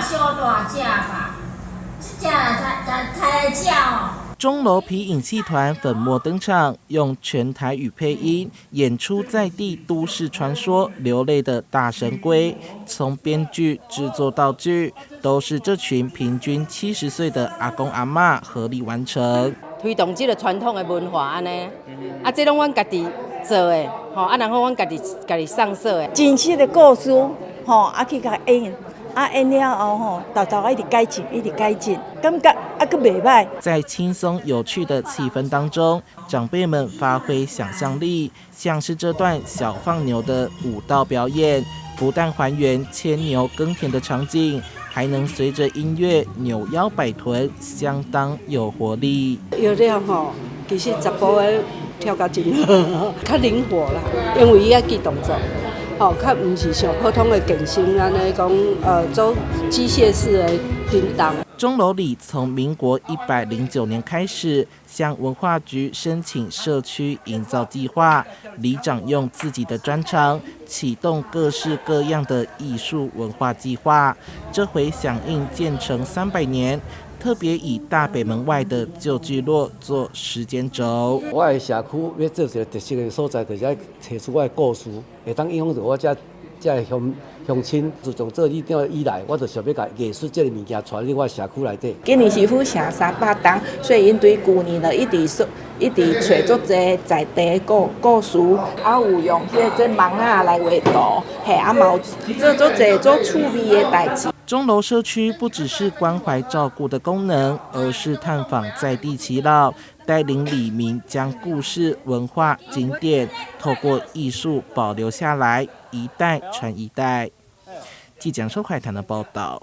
小大隻吧，這隻才才才來食哦。鐘樓皮影戲團粉墨登場，用全台語配音演出在地都市傳說流淚的大神龜。從編劇、製作道具，都是這群平均70歲的阿公阿嬤合力完成。推動這個傳統的文化按呢，啊，這攏阮家己做的，吼，啊，然後阮家己家己上色的。真實的故事，吼，啊去共演。啊，演了後吼，沓沓一直改進，一直改進，感覺啊，閣袂䆀。在輕鬆有趣的氣氛當中，長輩們發揮想象力，像是這段小放牛的舞蹈表演，不但還原牽牛耕田的場景，還能隨着音樂扭腰擺臀，相當有活力。有了吼，其實查埔的跳甲真好，較靈活啦，因為伊愛記動作。吼，較毋是像普通的健身按呢講，做機械式的叮當。鐘樓里從民國109年開始，向文化局申請社區營造計劃，里長用自己的專長啟動各式各樣的藝術文化計劃。這回響應建成300年，特別以大北門外的舊聚落做時間軸。我的社區欲做一個特色的所在，就是愛提出我的故事，會當影響著我遮遮的鄉鄉親。自從做里長以來，我就想欲共藝術這个物件帶入我社區內底。今年是府城300冬，所以𪜶對舊年就一直說，一直揣足濟在地故故事，啊有用彼個這網仔來畫圖，嘿，啊嘛有做足濟足趣味的代誌。鐘樓社區不只是關懷照顧的功能，而是探訪在地耆老，帶領里民將故事、文化、景點透過藝術保留下來，一代傳一代。記者張淑懷談的報道。